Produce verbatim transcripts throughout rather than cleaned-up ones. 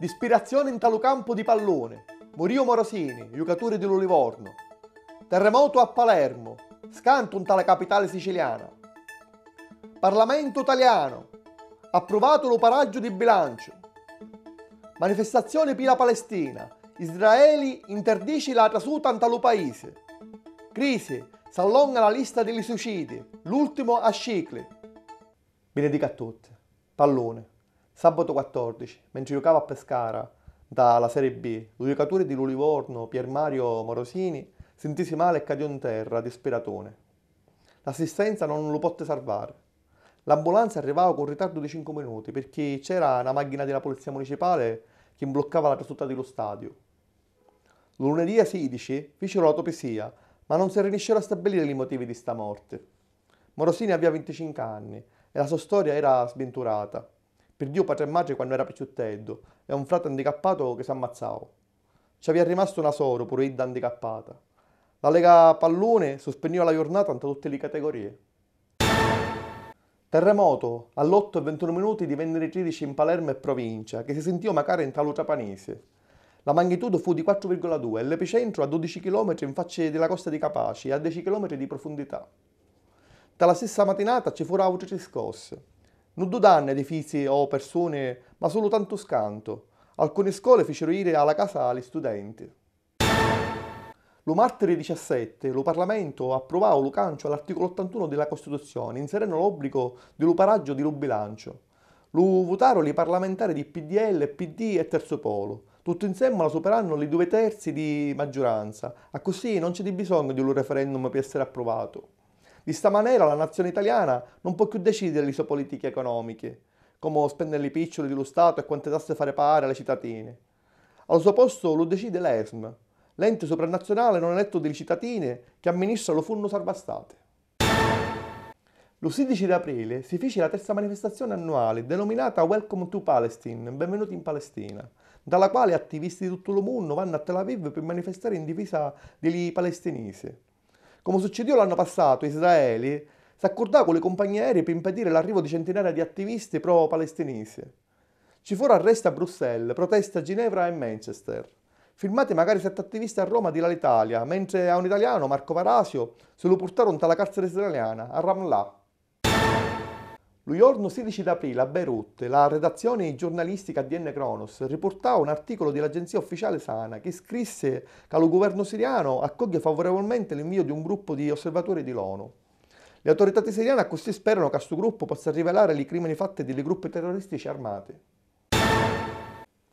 Dispirazioni nta lu campu di palluni, murìu Morosini, jucaturi di lu Livornu. Terremotu a Palermu, scantu nta la capitali siciliana. Parlamentu talianu, appruvatu lu paraggiu di bilanciu. Manifestazioni pi la Palestina, Israeli interdici la trasuta nta lu paisi. Crisi, s'allonga la lista di li suicidi, l'ultimu a Scicli. Binedica a tutti. Palluni. Sabatu quattordici, mentri jucava a Pescara nta la Serie B, lu jucaturi di lu Livornu Piermario Morosini si ntisi mali e cadiu 'n terra dispiratuni. L'assistenza non lu potti sarvari. L'ambulanza arrivau cu ritardu di cincu minuti pirchì c'era na màchina di la Pulizia Municipali chi mbluccava la trasuta di lu stadiu. Lu lunedì a sidici fìciru l'autopisia, ma non si riniscìru a stabbiliri li motivi di sta morti. Morosini avìa vinticincu anni e la so storia era sbinturata. Pirdìu patri e matri quannu era picciutteddu e un frati andicappatu chi s'ammazzau. Ci avìa rimastu na soru, puru idda andicappata. La Lega Palluni suspinnìu la jurnata nta tutti li categorii. Terremotu, all'ottu e ventunu minuti di venniri tridici in Palermu e provincia, chi si sintìu macari nta lu Trapanisi. La magnitudu fu di quattru virgola due e l'epicentru a dudici chilometri in facci di la costa di Capaci e a deci chilometri di profundità. Nta la stissa matinata ci furu àutri tri scossi. Nuddu dannu a edifizi o persuni, ma sulu tantu scantu. Alcuni scoli fìciru jiri a la casa a li studenti. Lu martiri diciassetti, lu Parlamentu appruvau lu canciu a l'articulu ottantunu di la Costituzioni, inserennu l'obbligu di lu paraggiu di lu bilanciu. Lu vutaru li parlamentari di P D L, P D e Terzu Polu, tutti nsemmula superannu li dui terzi di maggiuranza, accussì non ci di bisognu di lu referendum pi essiri approvatu. Di sta manera la nazioni italiana non pò cchiù decidiri li so politichi economichi, comu spenniri li picciuli di lu Statu e quanti tassi fari pagari a li citatini. A lu so postu lu decidi l'ESM, l'enti suprannaziunali non elettu di li citatini chi amministra lu funnu sarvastati. Lu sidici d'aprili si fici la terza manifestazioni annuali, denuminata Welcome to Palestine, Benvenuti in Palestina, nta la quali attivisti di tuttu lu munnu vannu a Tel Aviv pi manifestari in difisa di li palestinisi. Comu succidìu l'annu passatu, Israeli s'accurdau cu li cumpagnii aerei pi mpediri l'arrivu di centinaria di attivisti pro-palestinisi. Ci furu arresti a Bruxelles, protesti a Ginevra e Manchester. Firmati macari setti attivisti a Roma di l'Alitalia, mentri a un italianu, Marco Varasio, si lu purtaru nta la carceri israeliana, a Ramlah. Lu jornu sidici d'aprili a Beirut, la redazzioni giurnalistica A D N Kronos ripurtau un articulu di l'agenzia ufficiali Sana chi scrissi ca lu guvernu sirianu accogghi favurevolmenti l'inviu di un gruppu di osservaturi di l'ONU. Li autoritati siriani accussì speranu ca stu gruppu pozza rivelari li crimini fatti di li gruppi terroristici armati.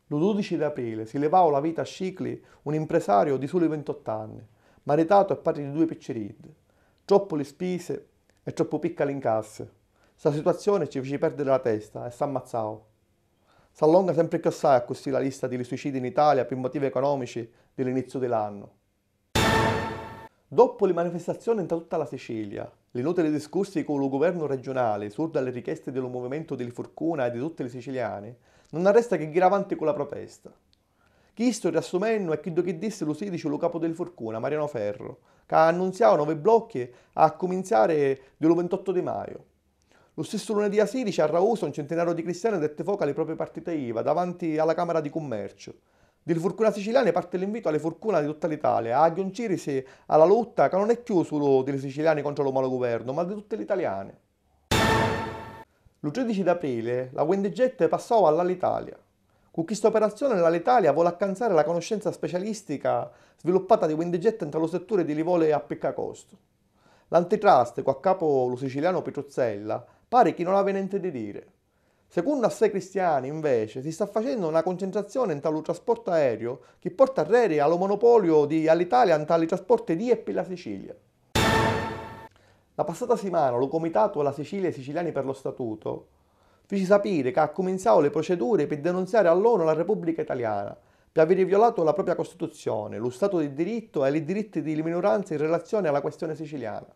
Lu dudici d'aprili si livau la vita a Scicli un impresariu di suli vintottu anni, maritatu e patri di dui picciriddi. Troppu li spisi e troppu picca l'incassi. Sta situazioni ci fici perdiri la testa e s'ammazzau. S'allonga sempri cchiossai accussì la lista di li suicidi in Italia pi motivi economici di l'iniziu di l'annu. Doppu li manifestazioni nta tutta la Sicilia, l'inutili discursi cu lu guvernu reggiunali, surdu a li richiesti di lu muvimentu di li Furcuna e di tutti li siciliani, nun arresta chi ghiri avanti cu la protesta. Chistu, riassumennu, è chiddu chi dissi lu sidici lu capu di li Furcuna, Mariano Ferro, ca annunziau novi blocchi a accuminziari di lu vintottu di maiu. Lu stissu lunedì a sidici a Rausu un cintinariu di cristiani detti focu a li propri partite iva davanti a la Camera di Cummerciu. Di li Furcuna Siciliani parti l'invitu a li Furcuna di tutta l'Italia a agghiuncirisi a la lutta ca non è cchiù sulu di li siciliani contra lu malu guvernu, ma di tutti l'italiani. Lu tridici d'aprili la Windijet passau a l'Alitalia. Cu chista operazioni l'Alitalia voli accanzari la canuscenza specialistica sviluppata di Windijet nta lu setturi di li voli a picca costu. L'antitrust, cu a capu lu sicilianu Pitruzzella, pari chi non havi nenti di diri. Secunnu assai cristiani, inveci, si sta facennu na cuncentrazioni nta lu trasportu aeriu chi porta arreri a lu monopoliu di Alitalia nta li trasporti di e pi la Sicilia. La passata simana lu Comitatu a la Sicilia e i Siciliani per lo Statuto fici sapiri ca accuminzau li proceduri pi denunziari all'ONU la Repubblica Italiana pi aviri violatu la propria Costituzioni, lu Statu di dirittu e li diritti di li minuranzi in relazioni a la questioni siciliana.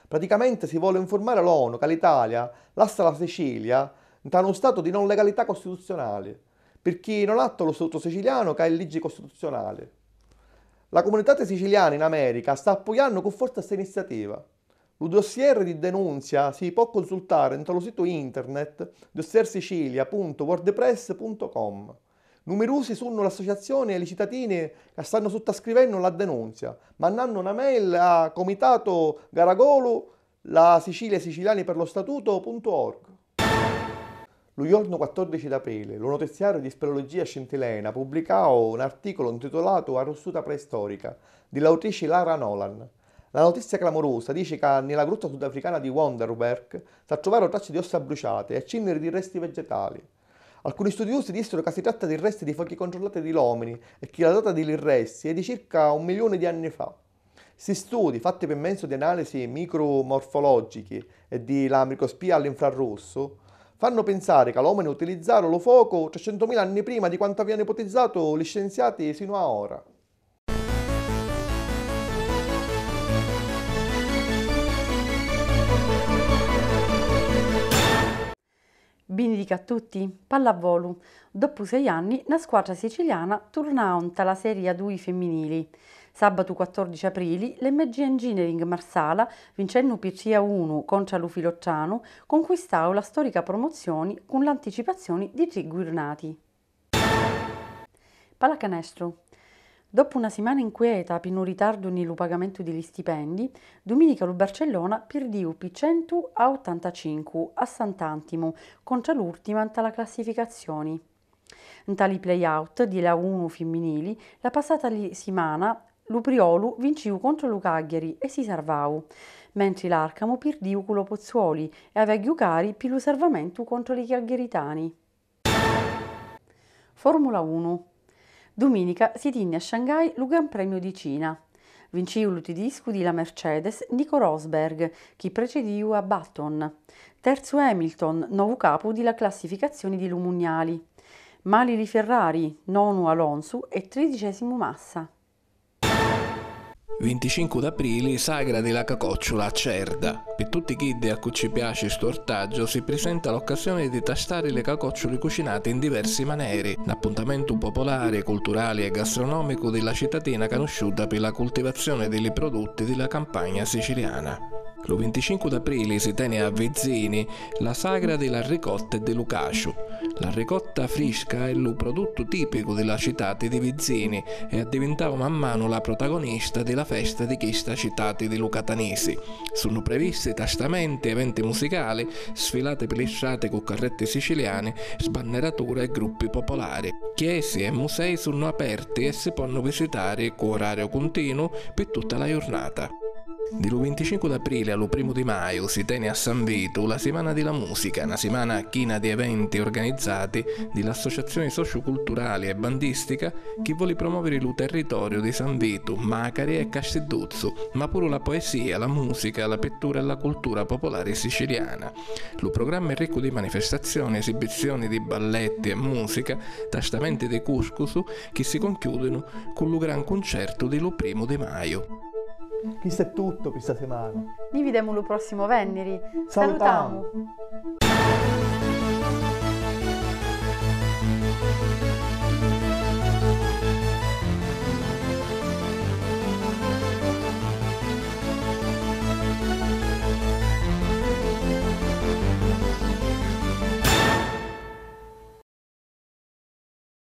Praticamenti si voli nfurmari l'ONU ca l'Italia lassa la Sicilia nta nu statu di non legalità costituzionali, pirchì non attua lu Statutu sicilianu ca è liggi costituzionali. La cumunitati siciliana in America sta appuiannu cu forza sta iniziativa. Lu dossier di denunzia si pò cunsultari nta lu situ internet dossier sicilia puntu wordpress puntu com. Numirusi sunnu l'associazioni e li citatini ca stannu suttascrivennu la denunzia, mannannu na mail a comitato garagolu la Sicilia, siciliani per lo statuto punto org. Lu jornu quattordici d'aprili, lu nutiziariu di speleologia scintilena pubblicau n'articulu ntitulatu Arrussuta preistorica, di l'autrici Lara Nolan. La nutizia clamurusa dici ca nni la grutta sudafricana di Wonderwerk s'attruvaru tracci di ossa abbruciati e cinniri di resti vegetali. Alcuni studiusi dissiru ca si tratta di resti di fochi controllati di l'omini e chi la data di li resti è di circa un miliuni di anni fa. Sti studi, fatti pi menzu di analisi micrumorfologgichi e di la microscopia all'infrarrussu, fannu pinsari ca l'omini utilizzaru lu focu trecentumila anni prima di quantu avianu iputizzatu li scienziati sinu a ora. Binidica a tutti! Pallavolu. Doppu sei anni, na squatra siciliana turnau nta la Serie A dui femminili. Sabatu quattordici aprili, l'M G Engineering Marsala, vincennu pi tri a unu contra lu Filottranu, conquistau la storica promozioni cu l'anticipazzioni di tri gurnati. Pallacanestru. Doppu na simana inquieta pi nu ritardu nni lu pagamentu di li stipendi, duminica lu Barcellona pirdiu pi centu a ottantacincu a Sant'Antimu contra l'urtima nta la classificazzioni. Nta li play-out di la unu fimminili, la passata li simana lu Priolu vinciu contra lu Cagghiari e si sarvau, mentri l'Arcamu pirdiu cu lu Pozzuoli e avi a ghiucari pi lu sarvamentu contra li cagghiaritani. Formula unu. Duminica si tinni a Shanghai lu Gran Premiu di Cina. Vinciu lu tidiscu di la Mercedes Nico Rosberg, chi precediu a Button. Terzu Hamilton, novu capu di la classificazzioni di lu Munniali. Mali li Ferrari, nonu Alonsu e tridicesimu Massa. Vinticincu d'aprili, sagra di la cacocciula a Cerda. Pi tutti chiddi a cu ci piaci stu ortaggio, si prisenta l'occasioni di tastari li cacocciuli cucinati in diversi maneri, n'appuntamentu popolari, culturali e gastronomicu di la citatina canusciuta pi la cultivazioni di li produtti di la campagna siciliana. Lu vinticincu d'aprili si teni a Vizzini la sagra di la ricotta e di lu caciu. La ricotta frisca è lu produttu tipicu di la citati di Vizzini e addivintau man manu la protagonista di la festa di chista citati di lu Catanisi. Sunnu previsti tastamenti, eventi musicali, sfilati pi li strati cu carretti siciliani, sbanneratura e gruppi popolari. Chiesi e musei sunnu aperti e si ponnu visitari cu orariu cuntinu pi tutta la jurnata. Di lu vinticincu d'aprili a lu primu di maiu si teni a San Vitu la Simana di la Musica, na simana china di eventi organizzati di l'Associazioni Sociuculturali e Bandistica chi voli promoviri lu territoriu di San Vitu, Macari e Castidduzzu, ma puru la poesia, la musica, la pittura e la cultura popolari siciliana. Lu prugramma è riccu di manifestazioni, esibizzioni di balletti e musica, tastamenti di cuscusu chi si conchiudinu cu lu gran cuncertu di lu primu di maiu. Chistu è tuttu pi sta simana. Ni videmu lu prossimu venniri. Salutamu!